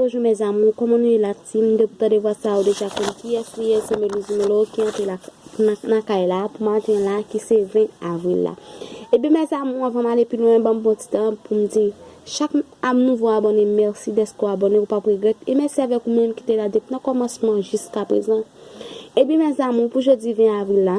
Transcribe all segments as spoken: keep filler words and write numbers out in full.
Bonjou mes amours, kòman nou ye la team? Depi w tande vwa sa, ou deja konn kiyès li ye, se Melouzimelo ki antre la nan, nan kay la pou maten la ki se ven avril la. Ebyen mes amours, anvan m ale pi lwen, ban m pran ti tan pou m di chak nouvo abòne, mèsi dèske w abòne, ou p ap regrèt. E mèsi avèk ou menm ki te la depi nan kòmansman jiska prezan. Ebyen mes amours, pou jodi ven avril la,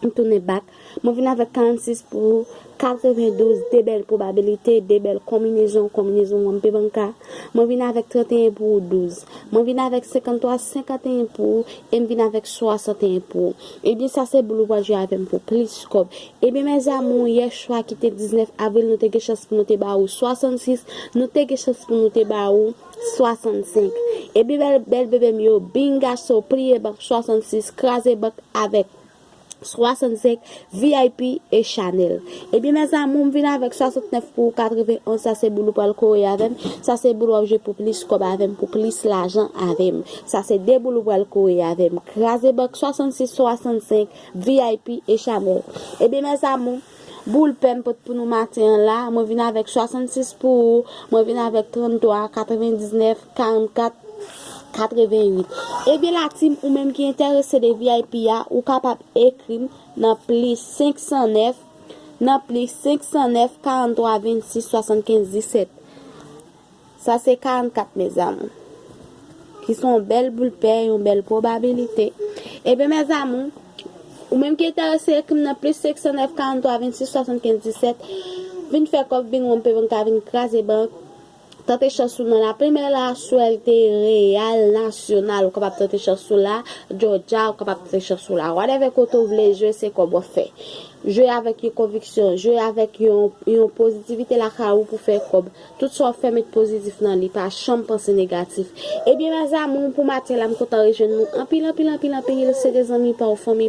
m tounen back. Mwen vin avèk karannsis pou katrevendouz, de bèl pwobabilite, de bèl konbinezon, konbinezon wonpe banka. Mwen vin avèk tranteyen pou douz. Mwen vin avèk senkanntwa, senkanteyen pou, e m vin avèk swasanteyen pou. Ebyen sa se boul ou pral jwe avè m pou plis kòb. Ebyen mes amours, yè swa ki te diznèf avril, nou te gen chans pou nou te ba ou swasannsis, nou te gen chans pou nou te ba ou swasannsenk. Ebyen bèl, bèl bebe m yo, bingaso, pliye bank, swasannsis, kraze bank avèk swasannsenk, V I P e Chanel. Ebyen mes amours, m vin avèk swasantnèf pou katrevenonz, sa se boul ou pral kore avè m, sa se boul w ap jwe pou plis kòb avè m, pou plis lajan avè m. Sa se de boul ou pral kore avè m, kraze bank, swasannsis, swasannsenk, V I P e Chanel. Ebyen mes amours, boul pè m pot pou nou maten an la, mwen vin avèk swasannsis pou ou, mwen vin avèk tranntwa, katrevendiznèf, karannkat, katrevenwit. Ebyen la team, ou menm ki enterese de V I P a, ou kapab ekri m nan plis senk san nèf, nan plis senk san nèf, karannntwa, vennsis, swasannkenz, disèt. Sa se karannkat mes amours, ki se yon bèl boul pè, yon bèl pwobabilite. Ebyen mes amours, ou menm ki enterese, ekri m nan plis senk san nèf, karannntwa, vennsis, swasannkenz, disèt. Vin fè kòb, vin wonpe banka, vin kraze bank. Tante chans ou nan la Primera, Suerte, Real, Nacional, ou kapab tante chans ou la, Georgia, ou kapab tante chans ou la. Whatever kote ou vle jwe, se kòb w ap fè. Jwe avèk yon konviksyon, jwe avèk yon, yon pozitivite lakay ou pou fè kòb. Tout sa w ap fè, met pozitif nan li, pa janm panse negatif. Ebyen mes amours, pou maten la, m kontan rejwenn nou anpil, anpil, anpil, anpil. Se de zanmi pa w, fanmi